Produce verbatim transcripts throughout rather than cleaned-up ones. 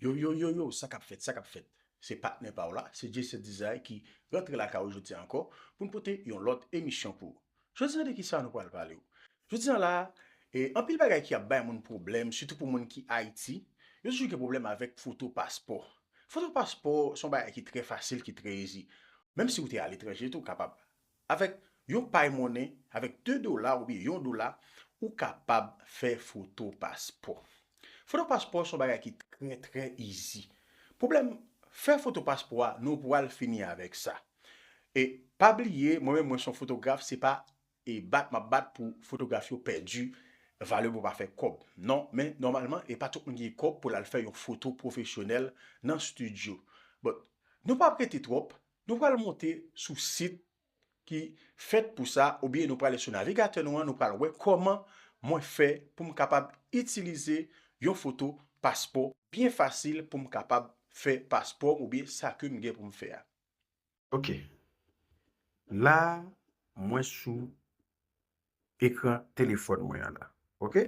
Yo, yo, yo, yo, sa k ap fèt, sa k ap fèt? Se patnè pa w la, se Jason Desire ki rantre lakay ou jodi a ankò pou n pote yon lòt emisyon pou ou. Jodi a de kisa nou pral pale w? Jodi a la, e, anpil bagay ki ap bay moun pwoblèm, sitou pou moun ki Ayiti, yo toujou gen pwoblèm avèk foto paspò. Foto paspò se yon bagay ki trè fasil, ki trè ezi. Menm si w te aletranje tou, w kapab. Avèk yon pay monnen, avèk de dola oubyen yon dola, ou kapab fè foto paspò. Foto paspò se yon bagay ki trè, trè ezi. Pwoblèm fè foto paspò a, nou pral fini avèk sa. E pa bliye, mwen menm, mwen se yon fotograf, se pa e bat m ap bat pou fotograf yo pèdi valè pou pa fè kòb. Non, men nòmalman, e pa tout moun ki gen kòb pou l al fè yon foto pwofesyonèl nan estidyo. Bon, nou p ap rete twòp, nou pral monte sou sit ki fèt pou sa, oubyen nou prale sou navigatè nou an, nou pral wè kòman mwen fè pou m kapab itilize yon foto paspò byen fasil, pou m kapab fè paspò m oubyen sa ke m gen pou m fè a. Ok. La, mwen sou ekran telefòn mwen an la. Ok?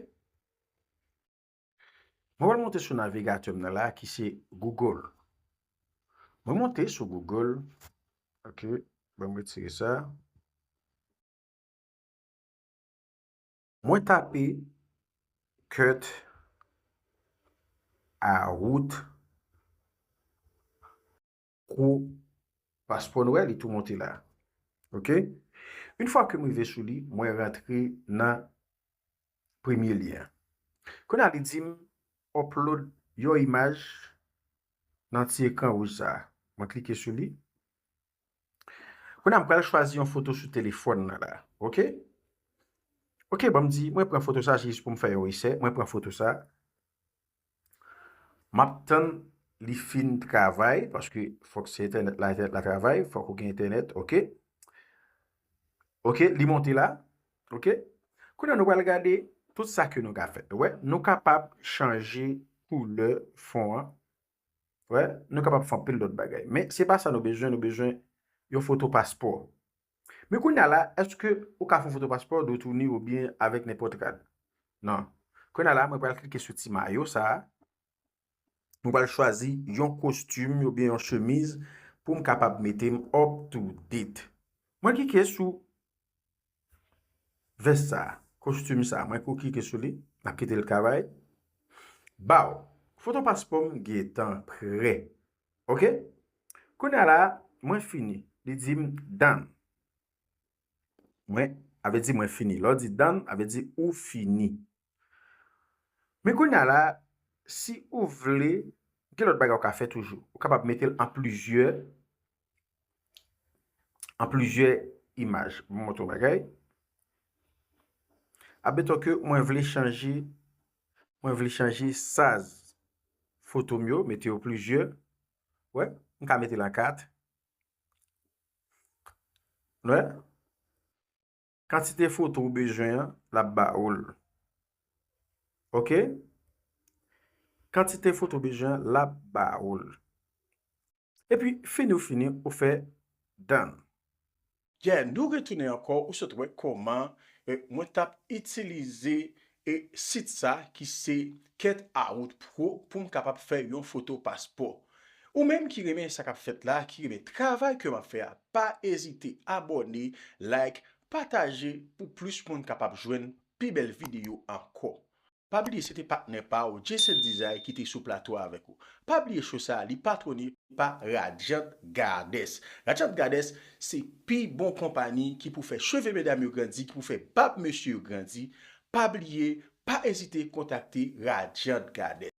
Mwen pral monte sou navigatè m nan la ki se Google. Mwen monte sou Google. Ok, ban m retire sa. Mwen tape Cut Out Pro Paspò, nou wè li tou monte la. Ok? Yon fwa ke m rive sou li, mwen rantre nan premye lyen. Kounye a li di m upload yon imaj nan ti ekran wouj sa a. Mwen klike sou li. Kounye a m pral chwazi yon foto sou telefòn nan la. Ok? Ok, ban m di, mwen pran foto sa jis pou m fè yon esè. Mwen pran foto sa. M ap tann li fin travay, paske fòk se entènèt la, entènèt la travay, fòk ou gen entènèt, ok? Ok, li monte la, ok? Kounye a nou pral gade tout sa ke nou ka fè. Wè, nou kapab chanje koulè fon an. Wè, nou kapab fè anpil lòt bagay. Men se pa sa nou bezwen, nou bezwen yon foto paspò. Men kounye a la, èske ou ka fè yon foto paspò de ou tou ni oubyen avèk nenpòt rad? Non. Kounye a la, mwen pral klike sou ti mayo sa a. Mwen pral chwazi yon kostim oubyen yon chemiz pou m kapab mete m up to date. Mwen klike sou vès sa a, kostim sa a, mwen kou klike sou li, m ap kite l travay. Baw, foto paspò m gentan prè. Ok? Kounye a la, mwen fini. Li di m done. Mwen, avè di mwen fini. Lè w di done, avè di ou fini. Men kounye a la, si ou vle, gen lòt bagay ou ka fè toujou. Ou kapab mete l an plizyè, an plizyè imaj. Mwen montre w bagay. Admeton ke mwen vle chanje, mwen vle chanje size foto m yo, mete yo plizyè. Wè, m ka mete l an kat. Wè. Kantite foto ou bezwen an, l ap ba ou l. Ok? Kantite foto ou bezwen an, l ap ba ou l. Epi, fini ou fini, ou fè done. Yeah, nou retounen ankò, ou sot wè kòman, eh, mwen t ap itilize, eh, sit sa ki se Cut Out Pro pou m kapab fè yon foto paspò. Ou menm ki renmen sa k ap fèt la, ki renmen travay ke m ap fè a, pa ezite abòne, like, pataje pou plis moun kapab jwenn pi bèl videyo ankò. Pa bliye se te patnè pa w, Jason Desire, ki te sou plato a avèk ou. Pa bliye show sa a, li patwone pa Radiant Goddess. Radiant Goddess se pi bon konpayi ki pou fè cheve medam yo grandi, ki pou fè bab mesye yo grandi. Pa bliye, pa ezite kontakte Radiant Goddess.